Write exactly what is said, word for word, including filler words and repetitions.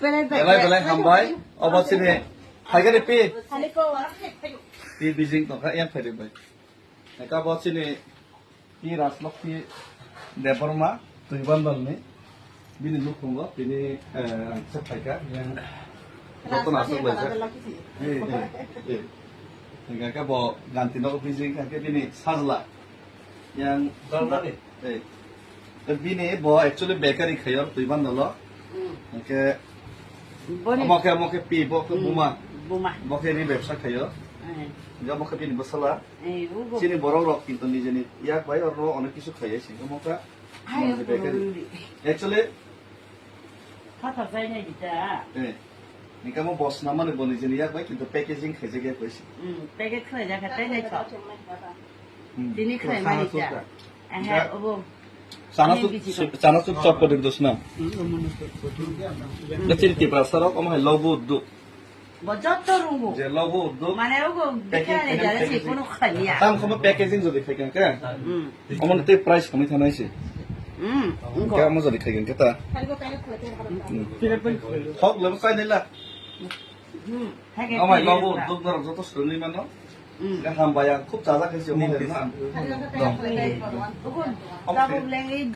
Belai belai hambai. Obo chini phaikari pi. Pi bijing tongkha yang phaidi bai. Eka bo chini pi Rajlokhi Debbarma Tuibandalni bini nukhungo bini, eh, ang se phaika yang joto nasuk laisa. Eh, eh, eh. Eka bo ganti nogo bijing kake bini sajla. Yang Dalmani. Eh. Bini bo actually bakery khayo Tuibandalo. Hingke omo khe, omo khe pi, bo khe buma. Buma. Bo khe ri bebsa khayo. Eh. Hingke omo khe bini bwsala. Eh, ugo. Chini borok rok kintu nijeni yak bai oro onek kisu khaiya sing omo kha. Hai, omo khe bakery. Actually, Khathar jai nai di ta. Eh. Hingke omo bo swnam mani bo nijeni yak bai kintu packaging khaijak yak bai se. Hmm, packet khlai jak kha tai nai thok. Hmm. Tini khlai mani ta. Aha, obo. Chana chuk, chana chuk chop kodi dos na. Na chini Tiprasa rok omo hai logo du. Bo jotto rungo. Je logo du. Mane ogo bikale jare se kono khania. Tam khomo packaging jodi khaikang ke. Hmm. Omo te price kami thanai se. Hmm. Ke omo jodi khaikang ke ta. Hmm. Thok lem sai nila. Hmm. Amai logo duk norok joto srwnwi mano. Hmm. Gaham bai ang khub chajak khe se omo hai na. Hmm. Tabuk lengwi